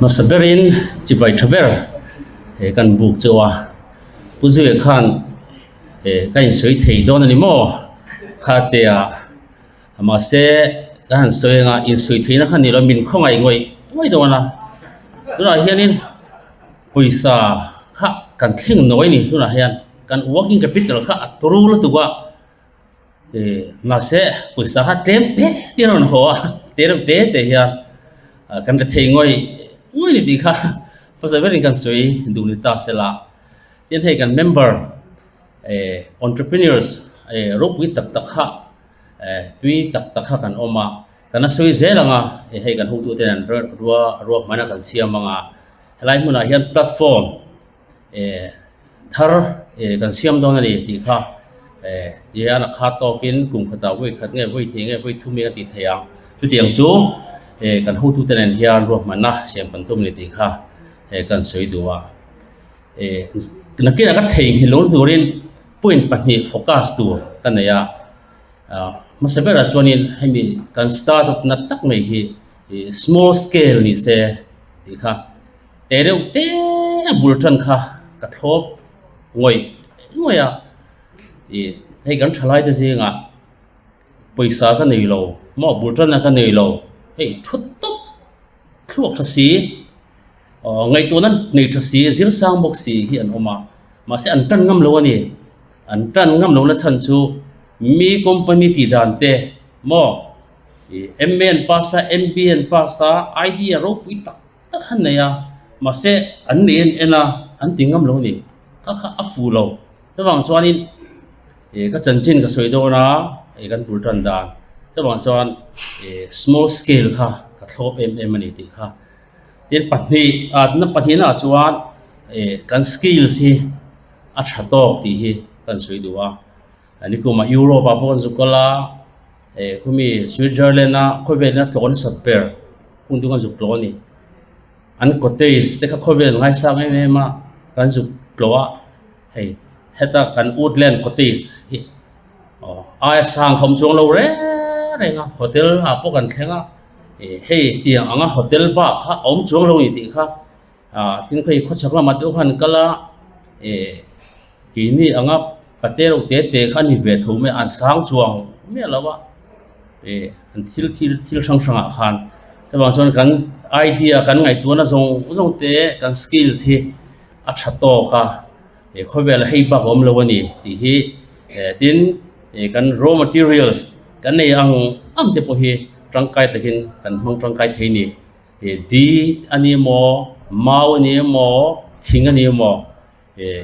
Hmasa berin chibai tha ber he kan buk chauh a Pu Zuia khan eh ka insawi thei dawn a ni maw kha tia mahse ka han sawi anga insawi theihna kha ni lo min khawngaih ngawih ngawih dawn a tunah hianin pawisa kha kan thleng nawi a ni tunah hian kan working capital kha a turu lutuk a. Mahse pawisa kha tlem te te a rawn haw a te reuh te te hian kan la thei ngawih ngawih ni tih kha hmasa berin kan sawi duh ni ta se la tin hei kan member eh entrepreneurs eh ropui tak tak kha eh tui tak tak kha kan awm a kan la sawi zel ang a hei kan hotute an rua ruahman a kan siam ang a helai hmunah hian platform eh thar eh kan siam dawn a ni tih kha eh tihian a khat tawkin kum khatah vawi khat nge vawi hnih nge vawi thum nge a tih theih ang chutiang chu eh kan hotute nen hian ruahmanna siam kan tum a ni tih kha eh kan sawi duh a eh nakinah ka theihnghilh lo turin point pahnih focus tur ka nei a ah hmasa berah chuanin hemi kan start up na tak mai hi ih small scale ni se tih kha. Te reuh te a bul tan kha ka thlawp ngawih ngawih a ih hei kan thalai te zingah pawisa ka nei lo maw bul tanna ka nei lo hei thut tawp thluak tha si aw ngaihtuahna nei tha si zir sang bawk si hi an awm a mahse an tan ngam lo a ni an tan ngam lohna chhan chu mi company tih dan te maw ih M A an pass a M B an pass a idea ropui tak. tak han nei a, mahse an nei en en a, an ti ngam lo a ni. Kha kha a fu lo. Chuvang chuanin ih ka chanchin ka sawi dawn a, ih kan bul tan dan. Chuvang chuan ih small scale kha ka thlawp em em a ni tih kha. Tin pahnih ah na pahnihna ah chuan ih kan skills hi a tha tawk tih hi kan sawi duh a. Nikumah Europe ah pawh kan zuk kal a, eh khumi Switzerland a khawvelna tlawn sat ber hun chu kan zuk tlawh a ni. An cottage te kha khawvel ngaisang em em a, kan zuk tlawh a, hei heta kan woodland cottage hi aw aia sang khawm chuang lo reng reng a, hotel ah pawh kan thleng a, ih hei tiang anga hotel bak kha a awm chuang lo a ni tih kha ah tin khawi khawchhak lamah te pawh khan kal a ih keini anga pate reuh te te kha a ni ve tho mai a an sang chuang miah lo a ih an thil thil thil hrang hrang ah khan chuvang chuan kan idea kan ngaihtuahna zawng zawng te kan skills hi a tha tawk a ih khawvel hei bak a awm lo a ni tih hi eh tin ih kan raw materials kan nei ang ang te pawh hi tangkai takin kan hmang tangkai thei a ni. Ih di a ni emaw mau a ni emaw thing a ni emaw ih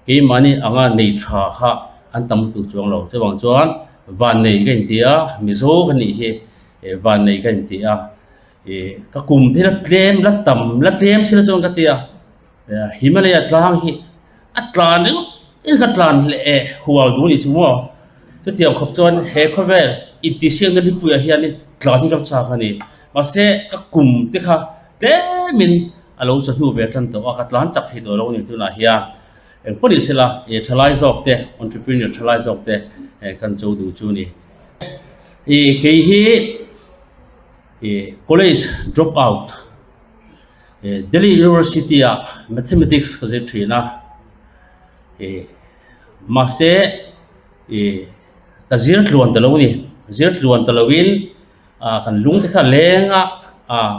keimahni anga nei tha kha an tam lutuk chuang lo chuvang chuan vannei ka inti a mizo ka nih hi ih vannei ka inti a ih ka kum te la tlem la tam la tlem sila chuan ka ti a Himalaya tlang hi a tlan ringawt in ka tlan leh eh hual duh a nih chu maw chutiang khawp chuan he khawvel intihsiakna hlipuiah hianin tlan hi ka chak a ni mahse ka kum te kha tlemin a lo chawhnu ve tan tawh a ka tlan chak thei tawh lo a ni tunah hian engpawh ni sela ih thalai zawk te entrepreneur thalai zawk te eh kan cho duh chu a ni ih kei hi ih college drop out. Delhi University ah Mathematics ka zir thin a, ih mahse ih ka zir tluan ta lo a ni, zir tluan ta loin ah kan lung te kha a leng a, ah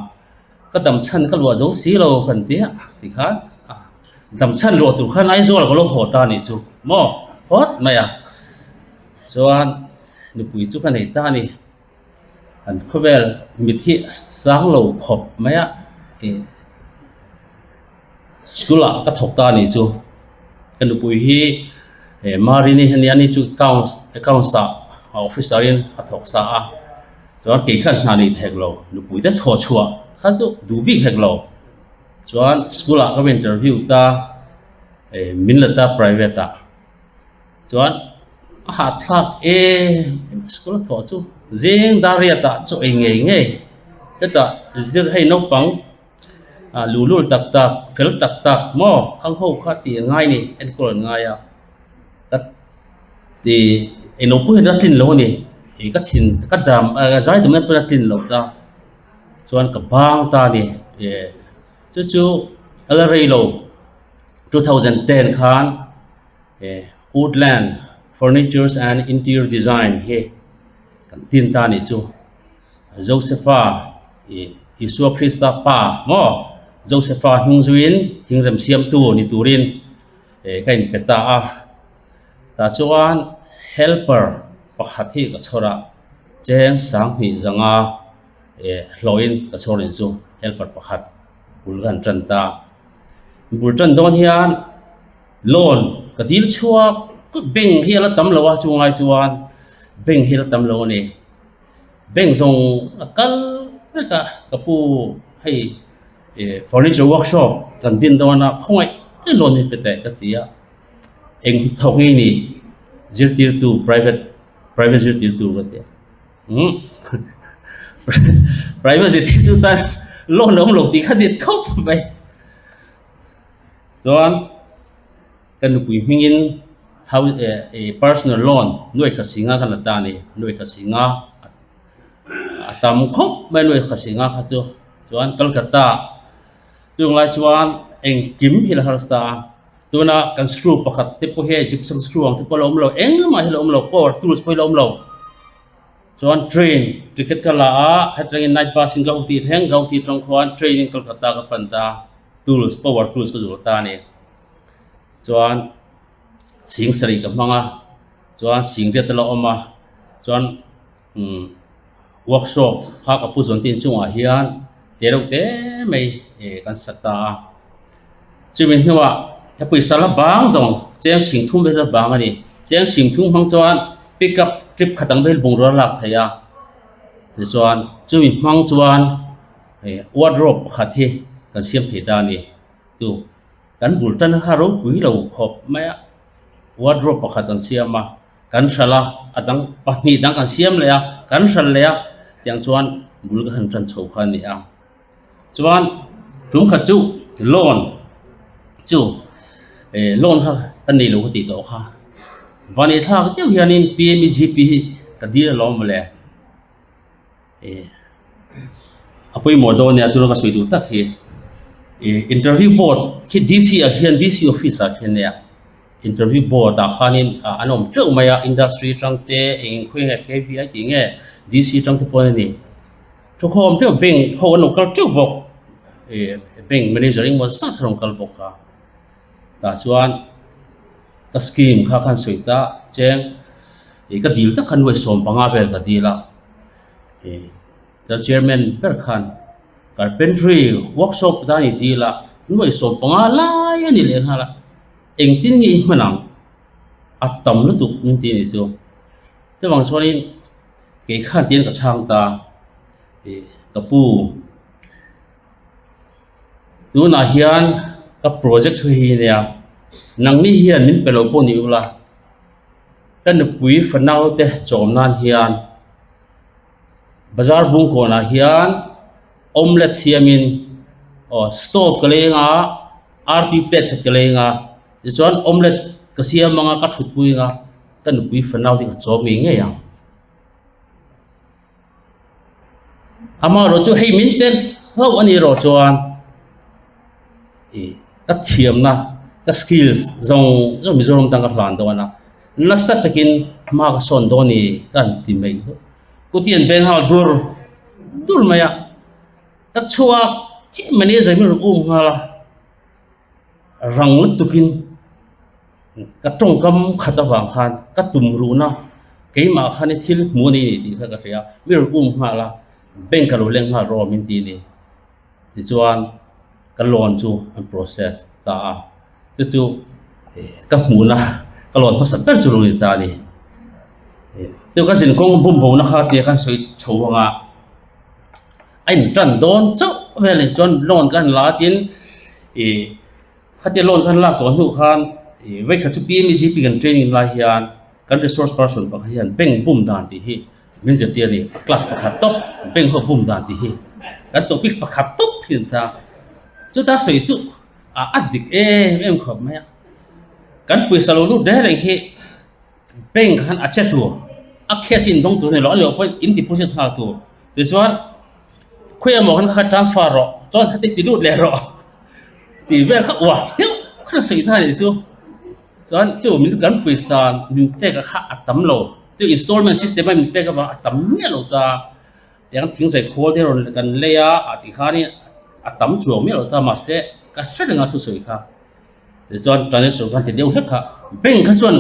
ka dam chhan ka luah zo si lo kan ti a tikhan dam chhan luah tur khan Aizawl ah ka lo haw ta a nih chu maw phawt mai a, chuan nupui chu ka nei ta a ni. An khawvel mit hi a sang lo khawp mai a ih school ah ka thawk ta a nih chu ka nupui hi eh Marini hi a nia ani chu accounts accounts ah officer in a thawk sa a chuan kei khan hna nei hek lo nupui te thawh chhuah kha chu duh bik hek lo chuan school ah ka va interview ta eh min la ta private ah. Chuan a hahthlak em school a thawh chu zing dar riat ah chaw ei ngei ngei hetah zir hei naupang ah luhlul tak tak fel tak tak maw khang ho kha tih an ngai a ni enkawl an ngai a ka ti englo pawh hian a tlin lo a ni ih ka thin ka dam zai dam na pawh a tlin lo ta chuan ka bang ta a ni eh. Chu chu a la rei lo 2010 khan Woodland Furnitures and Interior Design hi kan tin ta a nih chu. Josepha ih Isua Krista pa maw Josepha hnung zuiin thingrem siamtu ni turin eh ka inpe ta a. Tah chuan helper pakhat hi ka chhawr a cheng sanghnih zanga eh hlawhin ka chhawr in chu helper pakhat bul ka han tan ta. Bul tan dawn hian loan ka dil chhuak bank hi a la tam lo a chungai chuan bank hi a la tam lo a ni. Bank zawng a kal vek a ka pu hei eh furniture workshop kan din dawn a khawngaih em loan min pe teh ka ti a. Eng thawk nge ni zirtirtu private private zirtirtu ka ti a umm private zirtirtu tan loan a awm lo tih kha ni khawp mai chuan ka nupui hmingin house eh eh personal loan nuai khat singa kha la ta a ni nuai khat singa a tam khawp mai nuai khat singa kha chu chuan Kolkata chunglai chuan engkim hi la harsa a. Tuna kan screw pakhat te pawh hi gypsum screw ang te pawh a la awm lo engmah hi a la awm lo power tools pawh hi a la awm lo chuan train ticket ka la a hetangin night bus in Guwahati thleng Guwahati atang khuan train in Kolkata ka pan ta tools power tools ka zawrh ta a ni chuan sing sarih ka hmang a chuan sing riat a la awm a chuan umm workshop kha ka pu zawn te inchungah hian te reuh te mai eh kan sa ta a chumi hnuah ka pawisa la bang zawng cheng sing thum vel a bang a ni cheng sing thum hmang chuan pick up trip khat ang vel bungrua a lak theih a tichuan chumi hmang chuan eh wardrobe pakhat hi kan siam thei ta a ni chu kan bul tan kha ropui lo khawp mai a wardrobe pakhat kan siam a. Kan hralh a, a dang pahnih dang kan siam leh a, kan hralh leh a tiang chuan bul ka han tan chho kha a ni a. Chuan tum khat chu loan chu eh loan kha ka nei lo ka tih tawh kha. Vani thlak deuh hianin PMEGP hi ka dil alawm mawle. Eh a pawimawh dawn nia tuna ka sawi duh tak hi eh interview board khi D_C ah hian D_C office ah khian nia interview board ah khanin ah an awm teuh mai a industry atang te eng eng khawi nge K_V_I tih nge D_C atang te pawh an ni thukhawm teuh bank ho an lo kal teuh bawk eh bank manager engemaw zat an rawn kal bawk a tah chuan. Ka scheme kha khan sawi ta cheng ih ka dil tak khan nuai 15 vel ka dil a ih ka chairman ber khan carpentry workshop tan i dil a nuai 15 lai a ni leh nghal a engtin nge i hman ang a tam lutuk min ti a nih chu chuvang chuanin kei khan tiin ka chhang ta ih ka pu. Tunah hian ka project chu hei nia nangni hian min pe lo pawh ni ula ka nupui fanau te chawm nan hian bazar bung kawnah hian omelette siamin aw stove ka leng a artui plate khat ka leng a tichuan omelette ka siam anga ka thutpui anga ka nupui fanau te ka chawm ngei ngei ang. Amaherawh chu hei min pe hlauh a nih erawh chuan ih ka thiamna ka skills zawng zawng Mizoram tan ka hlan dawn a nasa takin hma ka sawn dawn a ni ka han ti mai kut hi an beng nghal dur dur mai a ka chhuak chiah manager min rawn um nghal a. Rang lutukin ka tawngkam khat avang khan ka tum ruhna keimah khan i thil hmu a ni tih kha ka hria mi rawn um nghal a bank a lo leng nghal rawh min ti a ni tichuan ka loan chu an process ta a chu chu ka hmuhna ka loan hmasa ber chu lo ni ta a ni chu ka zinkawng bum bo na kha tia khan sawi chho ang a. A intan dawn chauh vel ah chuan loan ka han la a tin ih khatia loan ka han lak tawh hnu khan ih vawikhat chu PMEGP kan training lai hian kan resource person pakhat hian bank bum dan tih hi min zirtir a ni a class pakhat tawp bank ho bum dan tih hi kan topics pakhat tawp hi an ta chuta sawi chu a a dik em em khawp mai a kan pawisa lo lut reng reng hi. Bank khan a che tur a cash in dawng tur a ni lo a leh pawh in deposit nghal tur tichuan khawi emaw khan kha transfer rawh chuan heti ti lut leh rawh. Tih vel kha uar deuh kha sawi ta nih chu. Chuan chu min kan pawisa min pek a kha a tam lo. Chu installment system a min pek avang a tam miah lo ta. Tiang thing zai khawl te rawn kan lei a, ah tih khanin a tam chuang miah lo ta mahse ka hre reng a thusawi kha. Tichuan transaction khan ti deuh hlek kha bank kha chuan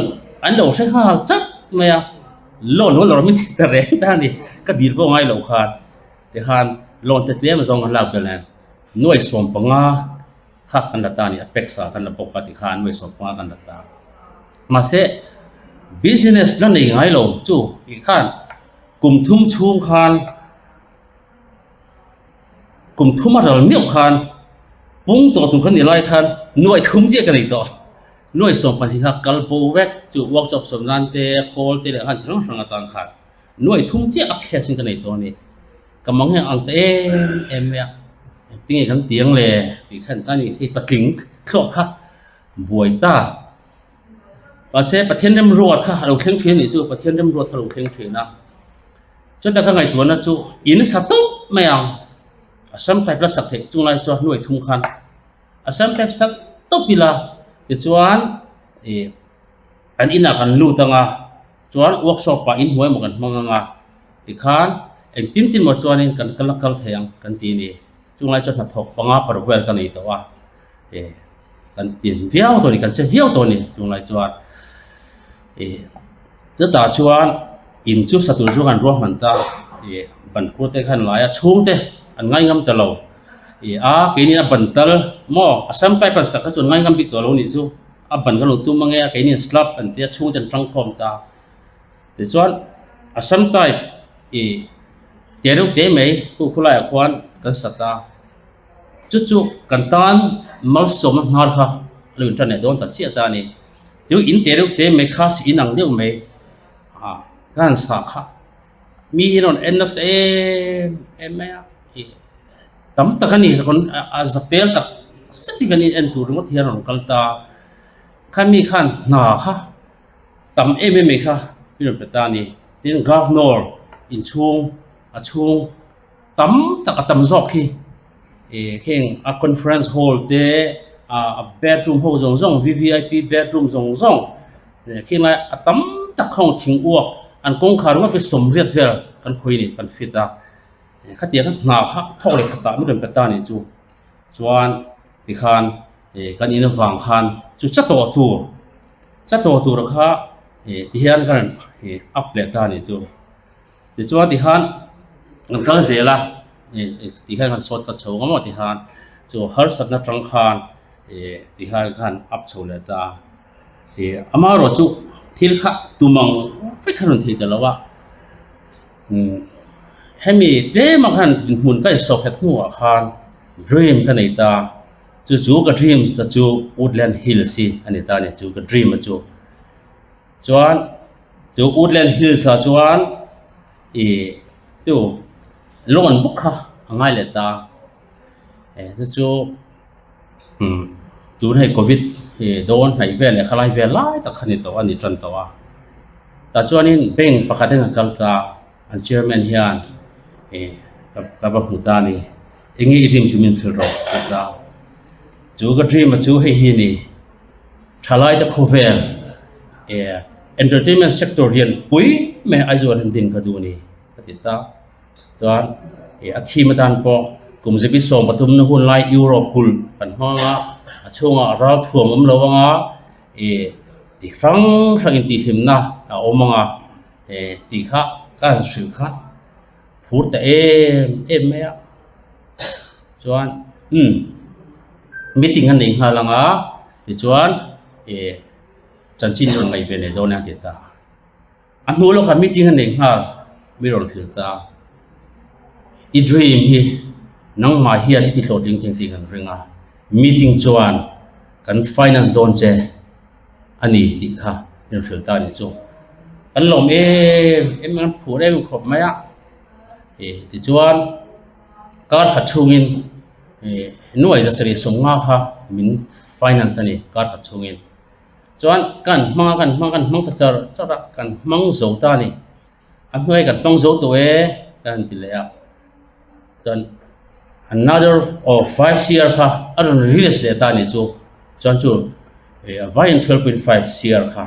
an lo hre nghal chat mai a, loan ho lo min ti ta reng ta a ni. Ka dil pawh ngai lo khan tikhan loan te tlem zawng an lak belh nen nuai 15 kha kan la ta a ni a pek sa kan la bawk a tikhan nuai 15 kan la ta. Mahse business la nei ngai lo chu tikhan kum thum chhung khan Kum thum a ral miauh khan pung tawh tur kha ni lai khan nuai thum chiah ka nei tawh. Nuai 12 kha kal bo vek chu workshop sawm nan te khawl te leh khan chi hrang hrang atan khan nuai thum chiah a cash in ka nei tawh a ni. Ka mang hian ang ta em em mai a, engtin nge kan ti ang le tih khan a ni hei patling thluak kha buai ta. Mahse Pathian remruat kha a lo thleng thin a nih chu Pathian remruat kha a lo thleng thin a. Chuta ka ngaihtuahna chu in sa tawp mai ang, Assam type la sak theih chung lai chuan hnuai thum khan Assam type sak tawp ila tichuan ih an inah kan lut ang a, chuan workshop ah inhmuai emaw kan hmang ang a, tikhan engtin tin maw chuanin kan kal a kal thei ang kan ti a ni. Chung lai chuan hnathawk panga par vel ka nei tawh a, ih kan tin viau tawh a ni, kan che viau tawh a ni chung lai chuan ih. Chutah chuan in chu sa tur chu kan ruahman ta ih ban khur te khan lai a chhungte an ngai ngam ta lo ih a keini a ban tal maw a sam type an sak kha chu an ngai ngam bik tawh lo nih chu a ban kan lo tum ange a keini an slab an tia chhungte an tangkhawm ta tichuan a sam type ih te reuh te mai khu khulaiah khuan kan sat a chu chu kan tan malsawmna hnar kha a lo intan leh dawn ta chiah ta a ni. Chu in te reuh te mai kha in ang deuh mai ah ka han sah kha mi hi rawn en nasa em em mai a ih tam tak a ni rawn a za tel tak zet hi kan in en tur ringawt hian a rawn kal ta khami khan hna kha tam em em mai kha min rawn pe ta a ni tin governor inchhung a chhung tam tak a tam zawk hi ih heng a conference hall te ah a bedroom ho zawng zawng V_V_I_P bedroom zawng zawng eh khing lai a tam tak ho thing uak an kawngkhar ringawt hi sawmriat vel kan khawi a ni kan fit a khatiang kha hna kha thawk leh khatah mi rawn pe ta a nih chu chuan tikhan ih kan in avang khan chu cha tawh tur cha tawh tur kha ih tihian ka rawn ih up leh ta a nih chu. Tichuan tikhan kan kal zel a ih tikhan kan sawt ka chho ang maw tikhan chu harsatna tang khan ih tikhan khan up chho leh ta a ih amaherawh chu thil kha tum ang vek kha rawn thei ta lo a umm hemi tlem ah khan dinhmun ka insawh khat hnuah khan dream ka nei ta chu chu ka dream chu woodland hills hi a ni ta a ni chu ka dream a chu. Chuan chu Woodland Hills ah chuan ih chu lawn bawk kha a ngai leh ta eh chu chu umm tun hei covid ih dawn hnaih vel leh khalai vel lai tak kha ni tawh a ni tan tawh a tah chuanin bank pakhat hian a kal ta an chairman hian ih ka va hmu ta a ni eng nge i dream chu min hrilh rawh a ti ta chu ka dream a chu hei hi a ni. Thalaite khawvel eh entertainment sector hian pui mai Aizawl hian din ka duh a ni ka ti ta. Chuan eh a theme atan pawh kum zibi 13 na hun lai Europe kulh kan hmang a, a chhungah ralthuam awm lo anga eh ti hrang hrang intihhlimna a awm anga eh tih kha ka han hrilh kha phur ta em em mai a. Chuan umm meeting a nei nghal ang a tichuan ih chanchin rawn ngaih ve leh dawn a ti ta. A hnu lawkah meeting a nei nghal mi rawn hrilh ta a, i dream hi nangmah hian i ti hlawhtling thei tih kan ring a, meeting chuan kan finance dawn che a ni tih kha min hrilh ta a nih chu. Kan lawm em em a, kan phur em khawp mai a ih tichuan. Kar khat chhungin ih nuai 750 kha min finance a ni kar khat chhungin. Chuan kan hmang a kan hmang a kan hmang ta char char a kan hmang zo ta a ni. A hnuai kan hmang zo tawh e ka han ti leh a. Chuan Another aw 5 cr kha a rawn release leh ta a nih chu chuan chu a vaiin 12.5 cr kha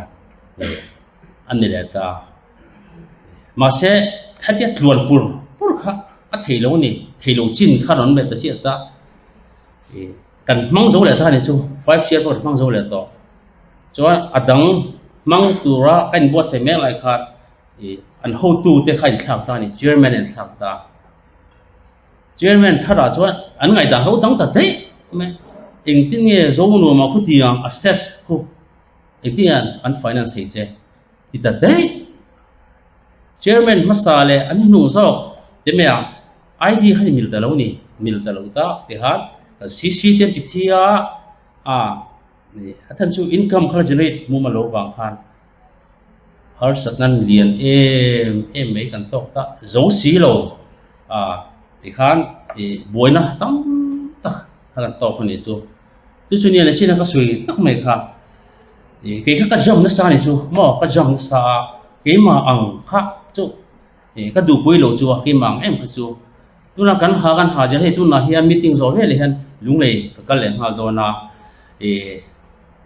a ni leh ta. Mahse hetia tluan pur pur kha a thei lo a ni thei lo chin kha rawn leh ta chiah ta kan hmang zo leh ta a nih chu 5 cr pawh kan hmang zo leh tawh chuan a dang hmang tura ka inbuatsaih mek lai khan an hotu te kha a inthlak ta a ni chairman a inthlak ta. Chairman tharah chuan an ngaihdan ho dang ta daih mai a, engtin nge Zonuama khutiang assess khu engtin nge an finance thei che ti ta daih. Chairman hmasa leh an hnung zawk te mai a ID kha ni mil ta lo ni, mil ta lo ta ti khan CC te an ti thi a, a chhan chu income kha la generate mumal lo vang khan. Harsatna lian em em mai kan tawk ta zo si lo a tikhan ih buaina tam tak kha kan tawk a nih chu. Chu chu nia chin a ka sawi tak mai kha ih kei kha ka jump nasa a nih chu maw ka jump nasa a keimah ang kha chu ih ka duhpui lo chu a keimah ang em kha chu tunah kan ha kan ha zia hei tunah hian meeting zawh veleh hian lunglei ka kal leh nghal dawn a ih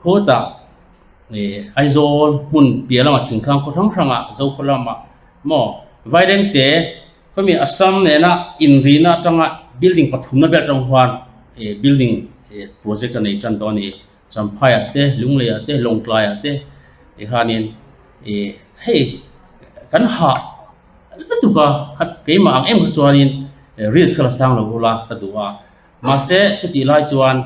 khawtah. Ih Aizawl hmun piah lamah thingtlang khaw hrang hrangah Zokhaw lamah maw Vairengte khawmi Assam nena inrina atanga building pathumna vel atang huan ih building ih project a nei tan tawh a ni. Champhaiah te Lungleiah te Lawngtlaiah te tikhanin ih hei kan hah lutuk a khat keimah ang em kha chuanin risk kha la sang lo ula ka duh a mahse chutih lai chuan.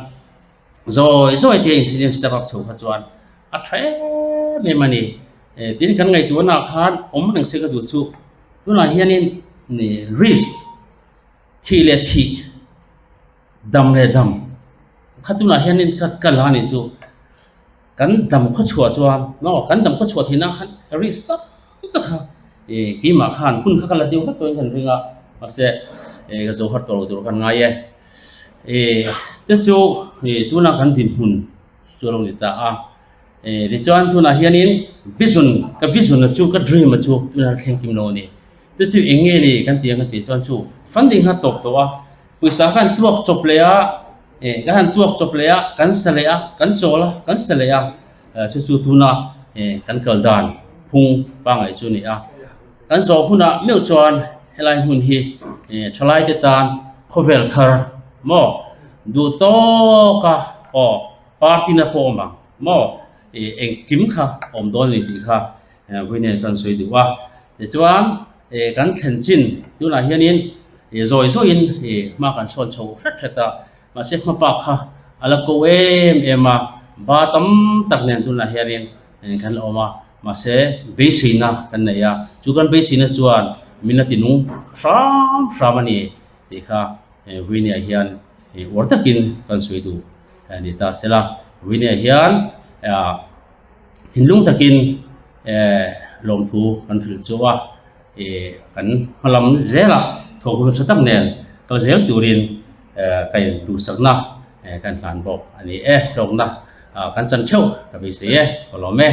Zawi zawi te incident step up chho kha chuan a tha em em a ni. Tin kan ngaihtuahna ah khan awm reng se ka duh chu tunah hianin risk thih leh thih dam leh dam kha tunah hianin ka ka la ni chu kan dam khaw chhuah chuan maw kan dam khaw chhuah theihna khan risk sap tak kha keimah khan hun kha ka la deuh hlek tawhin kan ring a mahse ka zo har tawh lo tur khan ngai e. Ih te chu ih tuna kan dinhmun chu a lo ni ta a ih tichuan tunah hianin vision ka vision a chu ka dream a chu tunah a thleng kim lo a ni chu chu eng nge ni kan tih ang ka tih chuan chu funding kha a tawp tawh a pawisa kha an tuak chawp leh a ih kan han tuak chawp leh a kan sa leh a kan chawl a kan sa leh a chu chu tuna ih kan kal dan phung pangngai chu a ni a. Kan zawh hunah meuh chuan helai hmun hi thalaite tan khawvel thar maw duh tawka aw party na pawh awm ang maw ih engkim kha awm dawn a ni tih kha vawiin kan sawi duh a. Tichuan ih kan thlen chin tunah hianin ih zawi zawiin ih hma kan sawn chho hret hret a mahse hma bak kha a la ko em em a ba tam tak nen tunah hianin kan la awm a. Mahse, beiseina kan nei a, chu kan beiseina chuan min la tinung hram hram a ni tih kha Winia hian uar takin kan sawi duh a ni ta sela. Winia hian thinlung takin lawmthu kan hrilh chu a, kan hmalam zelah thawk hun tha tak nen kal zel turin ka induhsakna kan hlan bawk a ni e. Hlawkna kan chan theuh ka beisei e, ka lawm e.